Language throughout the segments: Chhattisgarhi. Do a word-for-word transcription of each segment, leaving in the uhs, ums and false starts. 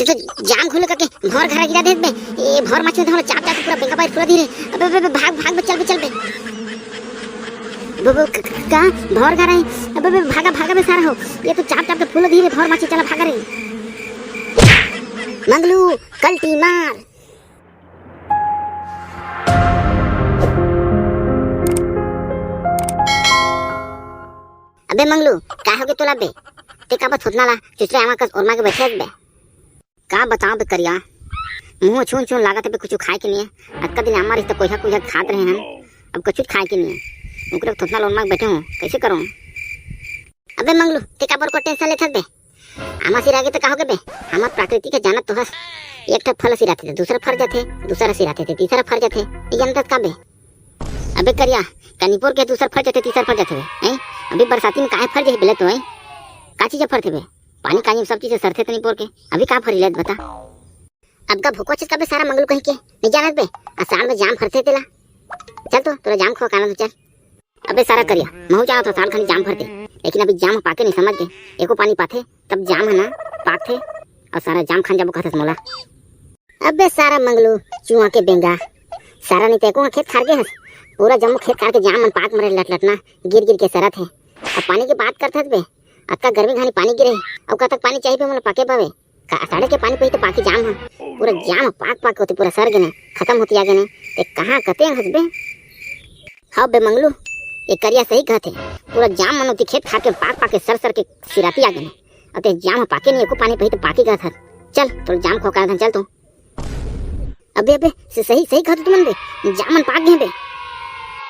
ते तो जाम घुले करके भौर घरा गिरा देत बे। ए भौर माछी तो हमला चाप चाप के पूरा बेंगा पार फुला दी रे। अबे, अबे, अबे, भाग, भाग बे, चल बे, चल बे। बे, बे, क-, क-, का? भौर घरा है? अबे, अबे, भागा, भागा बे सारा हो। ये तो चाप चाप के फुला दी रे भौर माछी, चला भागा रे। मंगलू, कल्टी मार। अबे मंगलू, का होगे तोला बे? ते काबर थोथना ला चुचरे आमा कस ओरमा के बैठे हस बे? का बताओं बे करिया, मुंह छून छून लागत हे बे, कुछ खाए के नहीं है। अतका दिन आमा रिश्ता कोइहा कोइहा खात रहे हैं, अब कुछ खाए के नहीं है। ओकरे थोथना ला ओरमा के बैठे हूँ, कैसे करूँ? अबे मंगलू, ते काबर को टेंशन लेथस बे? आमा सिरागे त का होगे बे? हमर प्रकृति के जानत तो हस, एक ठक फल सिराथे त दूसरा फर जाथे, दूसरा सिराथे त तीसरा फर जाथे, ये जानत का बे? अबे करिया, कनिपोर के दूसर फर जाथे, तीसर फर जाथे बे, हैं? अभी बरसाती में काहे फर जाही बेले तो, हैं? का चीज फरथे बे? पानी कानी सब चीज सरथे तनिपोर के, अभी का फरी लेत बता? अब का भुको चीज का बे सारा मंगलू कहीं के, नहीं जानत बे? आषाढ़ में जाम फरथे तेला। चल तो, तोला जाम खवा काना तो चल। अबे सारा करिया, महू जानत हो साल खानी जाम फरते, लेकिन अभी जाम पाके नहीं समझ गए। एको पानी पाथे, तब जाम है ना पाकथे, और सारा जाम खान जाबो कहथस मोला। अबे सारा मंगलू, चुआ के बेंगा, सारा नहीं ते एको खेत खार के हस, पूरा जम्मो खेत खार के जाम मन पाक मरे लटलटना, गिर गिर के सरत है। अब पानी की बात करथस बे, अतका गर्मी घानी पानी गिरे, अब कतक पानी चाहिए बे मोला पाके पावे? का आषाढ़ के पानी पही तो पाकी जाम ह, पूरा जाम पाक पाक होती पूरा सर गेने, खत्म होती आ गेने। ते कहाँ कते हस बे? हाँ बे मंगलू, ये करिया सही कहथे, पूरा जाम मन होती खेत खार के पाक पाक के सर सर के सिराती आ गेने। अते जाम ह पाके नहीं, एको पानी पही तो पाकी कहत हस। चल, तोर जाम खो का चल तू। अबे अबे, से सही सही कहत तुमन बे, जाम मन पाक गए बे।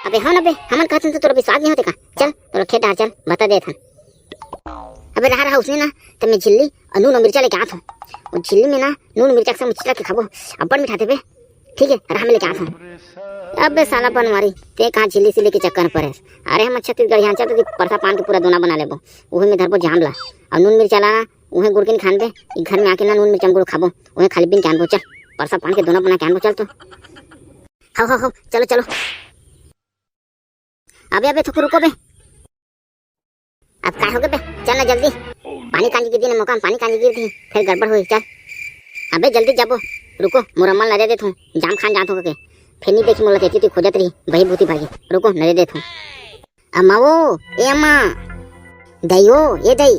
अबे हाँ ना बे, हमन कहत हन तो तोर विश्वास नहीं होते का? चल, तोर खेत डार चल, बता देत हन। अबे रहा रहा उसने ना, त मैं झिल्ली अउ नून अउ मिर्चा लेके आत हूँ। वो झिल्ली में ना नून मिर्चा के संग चिटक के खाबो, अब्बड़ मिठाथे बे। ठीक है, रहा मैं लेके आत हूँ। अबे साला बनवारी, ते कहाँ झिल्ली सिल्ली के चक्कर में पड़े? अरे हम छत्तीसगढ़िया, चल तो परसा पान के पूरा दोना बना लेबो। उहे में धरबो जाम ला, अउ नून मिर्चा ला ना, उहे गुड़ के नहीं खान बे, ई घर में आके ना नून मिर्चा गुड़ खाबो, उहे खाली बिन के आनबो। चल, परसा पान के दोना बना के आनबो, चल तो। हाउ हाउ हाउ, चलो चलो। अबे अबे थोकु रुको बे। अब काय होगे बे? चल ना जल्दी। पानी कांजी गिर दी ना मौका में, पानी कांजी गिर दी, फिर गड़बड़ होई। चल। अबे जल्दी जाबो। रुको, मोर अम्मा ल नरे देत हूँ, जाम खान जात हूँ के। फिर नहीं देखी मोला तेती खोजत रही, बही भूती भागी। रुको, नरे देत हूँ। अम्मा वो, ए अम्मा। दई ओ, ए दई।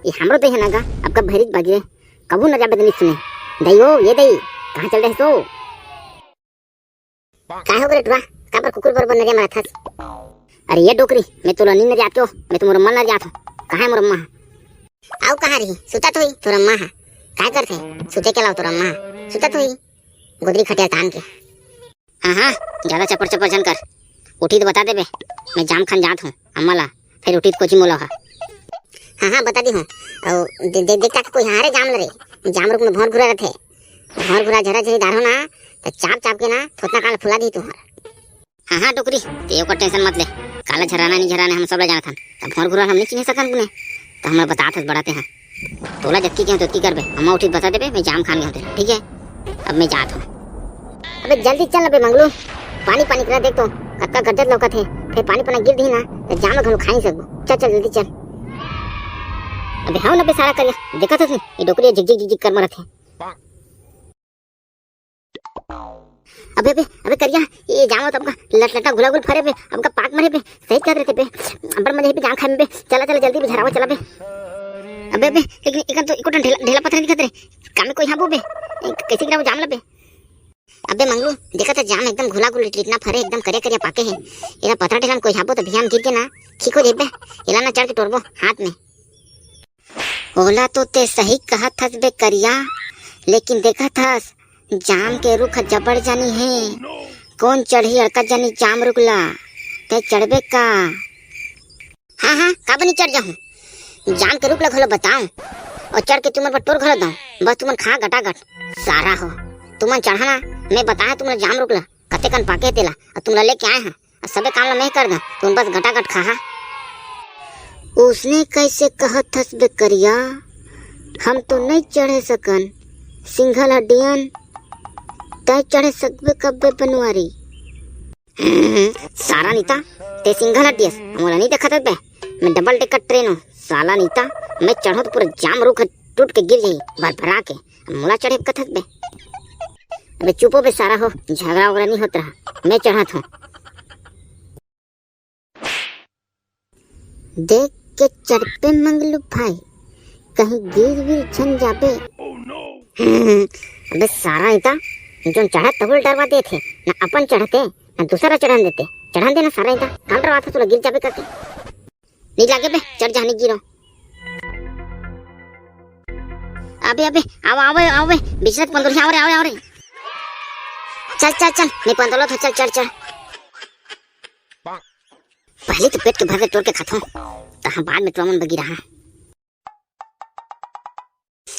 ये हमरो दई है ना गा, अब कब भैरिक भागी रे। कभू न जाबे दनिस सुने। दई ओ, ए दई। कहाँ चल रहे सो? काय हो गे रे टुरा? काबर कुकुर बरोबर नरिया मारत हस? अरे ये डोकरी, मैं तोला नी नरियात के हो, मैं तो मोर अम्मा नरियात हो। कहाँ है मोर अम्मा? आउ कहाँ रही? सुता तो ही तोर अम्मा हा। काय करथे? सुते के लाओ तोर अम्मा हा। सुता तो ही। गोदरी खटिया तान के। हाँ हाँ, ज्यादा चपर चपर झन कर। उठी तो बता देबे, मैं जाम खान जात हूँ अम्मा ला। फिर उठी तो कोची मोला हा। हाँ हाँ, बता दी हूँ। अउ दे, दे, देख ताकि कोई हारे जाम ल रे। जाम रुख में भौर भुरा रथे। भौर भुरा झरा झरी डारहो ना, त चाप चाप के ना थोतना काल फुला दी तुहर। हाँ हाँ डोकरी, ते ओकर टेंशन मत ले। काला झराना नहीं झराना हम सब ला जानत हन। त भौर भुरा हम नहीं चिन्ह सकन गुने। त हमला बतात हस बड़ाते हैं। तोला जतकी के ततकी करबे, अम्मा उठी बता देबे, मैं जाम खान गए होते, ठीक है? अब मैं जात हूँ। अबे जल्दी चल अबे मंगलू, पानी पानी करा देख तो, कतका गरजत लौकत है, फिर पानी पना गिर दी ना, त जाम घलो खा नहीं सकबो। चल चल जल्दी चल। अबे हाँ ना बे सारा करिया, देखत हस नहीं, ये डोकरी झिकझिक झिकझिक कर मरत है। अबे अबे अबे करिया, ये जाम तो अबका लटलटा घुला घुल फरे बे, अबका पाक मरे बे, सही कहत रहते बे, अब्बड़ मजा है बे जाम खाए में बे। चला चला जल्दी बे झरावा चला बे। अबे अबे, लेकिन इकन तो इकोटन ढेला ढेला पत्थर दिखत रे, कामे कोई हाबो बे, ए, कैसे गिराबो जाम ला बे? अबे मंगलू, देखा त जाम एकदम घुला घुल इतना फरे, एकदम करिया करिया पाके है। एला पत्थर ढेला में कोई हाबो तो भियाम गिर के ना ठीक हो जेबे। एला ना चढ़ के टोरबो हाथ में। ओला तो ते सही कहत हस बे करिया, लेकिन देखत हस, जाम के रुख जबड़ जानी हे। कौन चढ़ही अड़का जानी जाम रुख ला? ते चढ़बे का? हाँ हाँ, काबर नहीं चढ़ जाहूँ? जाम के रुख ला घलो बताऊँ और चढ़ के तुमन पर टोर घलो दऊँ, बस तुमन खा गटागट। सारा हो, तुमन चढ़ा ना, मैं बताया तुमन जाम रुख ला, कते कन पाके हे तेला, और तुमला लेके आए हैं। सबे काम ला मैं कर दा, तुम बस गटागट खाहा। उसने कैसे कहत हस बे करिया? हम तो नहीं चढ़े सकन, सिंघल हड्डियन, तय चढ़े सकबे कब्बे बनवारी। हम्म, सारा नीता, ते सिंघल हड्डियस, मोला नहीं देखत बे, मैं डबल डेकर ट्रेन हूँ, साला नीता, मैं चढ़ो तो पूरा जाम रुख टूट के गिर जाही, भरभरा के। अब मोला चढ़े कथस बे। अबे चुप हो बे सारा हो, झगड़ा वगड़ा नहीं होत रहा, मैं चढ़त हूँ। देख के चढ़ पे मंगलू भाई, कहीं गिर विर झन जाबे। हम्म, अबे सारा इता, जोन चढ़त तहू ल डरवा देथे, ना अपन चढ़ते, ना दूसरा चढ़न देते। चढ़न दे ना सारा इता, काल डरवा था तोला गिर जाबे करके। नहीं लागे बे, चढ़ जा, नहीं गिरो। अबे, अबे, आओ, आओ, आओ बे, बिचरत पंदोलिया, आओ रे, आओ रे, आओ रे। चल, चल, चल, नहीं पंदोलो तो चल, चल, चल। पहले तो पेट के भर के तोड़ के खाथों, तहाँ बाद में तुमन बगी रहा।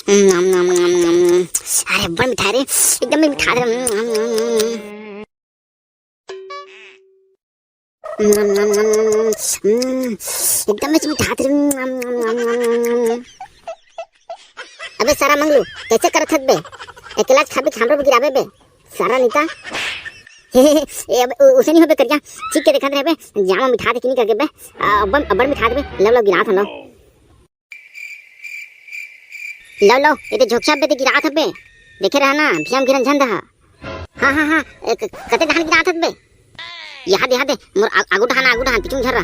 नम, नम, नम, नम, नम। अरे, बड़ मिठा रे, एकदम मीठा रे। नम, नम, नम, नम। नम, नम, नम, नम, नम। हम्म, एकदम मीठा रे। नम, नम, नम, नम, नम। अबे सारा मंगलू, कैसे करत हस बे? अकेला खाबे कि हमरो भी गिराबे बे? सारा नीता। हे, हे, हे, ए, अब उ-, उसे नहीं होबे करिया, चीख के देखत रहबे, जामा मिठा दे कि नहीं करके बे, अब्बड़, अब्बड़ मिठा देबे, लो, लो, गिरात हन, लो। लो, लो, ये तो झोंकसा बे, ते गिरात हबे, देखे रहा ना, भियाम गिरन झन दहा। हाँ, हाँ, हाँ, ए, क-, कते डहान गिरात हबे? यहाँ दे, यहाँ दे, मोर आ-, आगू डहान, आगू डहान, पिछू झर्रा।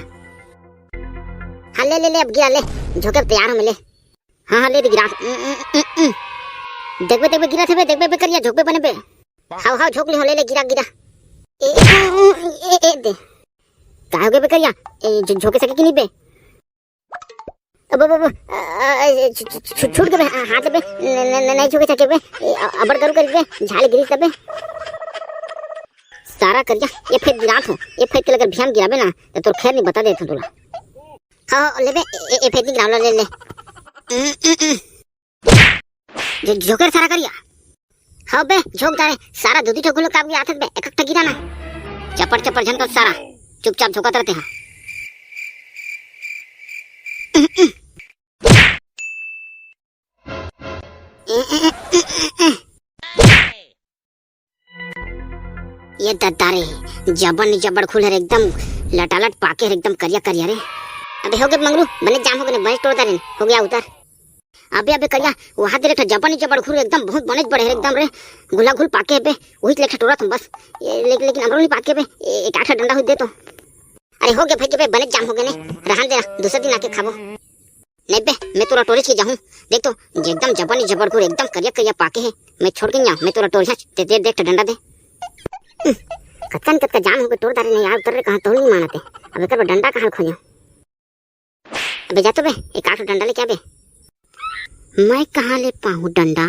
हाँ, ले, ले, ले, अब गिरा, ले, झोंके तैयार हो मैं, ले। हाँ, हाँ, ले दे गिरा। उम, उम, उम, उम। देखबे, देखबे, गिरा थे बे, देखबे, बे करिया, झोंकबे बने बे। हाव, हाव, झोंक ले, हो, ले, ले, गिरा, गिरा। ए, ए, ए, ए, ए, दे। का हो गया बे करिया? ए, झो-, झोंके सके कि नहीं बे? अब, अब, अब, आ, आ, ए, छु-, छु-, छु-, छूट के बे, हा-, हाथ ले बे, न-, न-, न-, नहीं झोंके सके बे। ए, अ-, अबड़ करू करी बे, झाल गिरी तबे। सारा करिया, ये फेर गिरात हो, ये फेर के अगर भियाम गिराबे ना, तो तोर खैर नहीं बता देत हो तोला। हाँ, हाँ, ले बे, ए, ए, फेर नहीं गिरावला, ले, ले। उम, उम, उम। जो झोंके रे सारा करिया। हाँ बे, झोंक डारे, सारा दू दू ठो गुल्लो काप के आथत बे, एक एक ठो गिरा ना। चपर चपर झन कर सारा, चुपचाप झोंकत रहते हैं। ये दद्दा रे, जबर नी जबर घुल हरे, एकदम लटालट पाके हरे, एकदम करिया करिया रे। अबे हो गे मंगलू, बने जाम हो गे, बने टोर डारे, हो गया उतर। अबे, अबे करिया, वहाँ दे रे, जबर नी जबर घुल, एकदम बहुत बने बड़े हरे, एकदम रे, घुला घुल पाके हे बे, वही लेके टोरत हूँ बस। ये, ले-, लेकिन हमरो नहीं पाके बे, ए-, एक आठ डंडा हुई दे तो। अरे हो गे भाई के बे, बने जाम हो गे ने, रहन दे, दूसरे दिन आके खाबो। नहीं बे, मैं तोला टोरिच के जाहूँ। देख तो, एकदम जबर नी जबर घुर, एकदम करिया करिया पाके हे। मैं छोड़ के नहीं आऊँ, मैं तोला टोरिच, ते दे, देख तो डंडा दे। हम्म, कतका न कतका जाम हो गे, टोर डारे नहीं यार, उतर रे कहाँ, तो नहीं मानते। अब एकर बर डंडा कहाँ खोजो? अबे जा तो बे, एक आठ डंडा लेके आ बे। मैं कहाँ ले पाहूँ डंडा?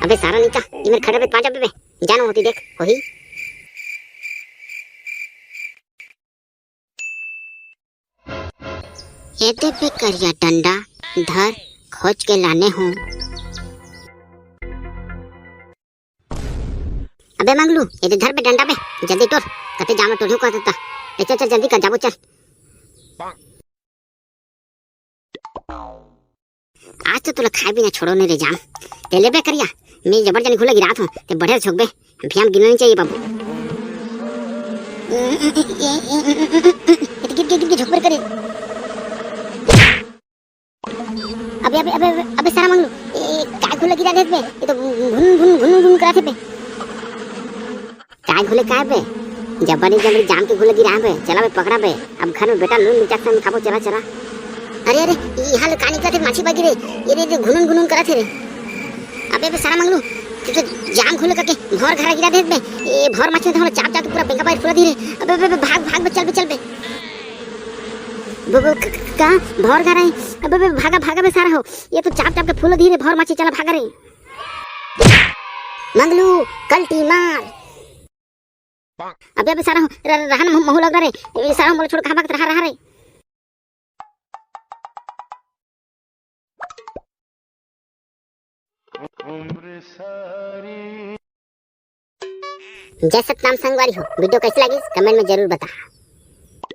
अबे सारा नीचा, इमर खड़ा बे, पा जा बे, बे। जानो होती देख, होही। ये दे बे करिया डंडा, धर, खोज के लाने हूँ। अबे मंगलू, ये दे धर बे डंडा बे, जल्दी टोर, कते जामा टोरियो कर देता। ए, चल, चल, जल्दी कर, जाबो, चल। आज तो तोला खाए बिना छोड़ो नहीं रे जाम। ते ले बे करिया, मैं जबर जनी घुला गिरात हूँ, ते बढ़िया से झोंकबे, भियाम गिरना नहीं चाहिए बाबू। गिर, गिर, गिर, गिर, झोंक बे करे। अबे, अबे, अबे, अबे, अबे सारा मंगलू, ए, काय घुला गिरा देत बे? ये तो घुन, घुन, घुन, घुन करत हे बे। काय घुले काय बे? जबरी जबरी जाम के घुले गिरा बे। चला बे, पकड़ा बे। अब घर में बेटा नून मिर्चा के संग खाबो, चला, चला। अरे, अरे, यहाँ ले का निकलत हे माछी बागी रे? ये रे, रे, घुनुन घुनुन करत हे रे। अबे, बे सारा मंगलू, तू तो जाम घुले करके भौर घरा गिरा देत बे। ए भौर माछी तो हमला चाप चाप के पूरा बेंका बाहर फुला दी रे। अबे, अबे, अबे, भाग, भाग बे, चल बे, चल बे। बे, बे, क-, क-, का? भौर घरा है? अबे, अबे, भागा, भागा बे सारा हो। ये तो चाप चाप के फुला दी रे भौर माछी, चला भागा रे। मंगलू, कल्टी मार। अबे, अबे, सारा हो, र-, र-, रहन महू, महू लग रहा रे। ए, सारा मोला छोड़ कहाँ भागत रहा, रहा रे। जय सतनाम संगवारी हो, video कैसे लगी comment में जरूर बता।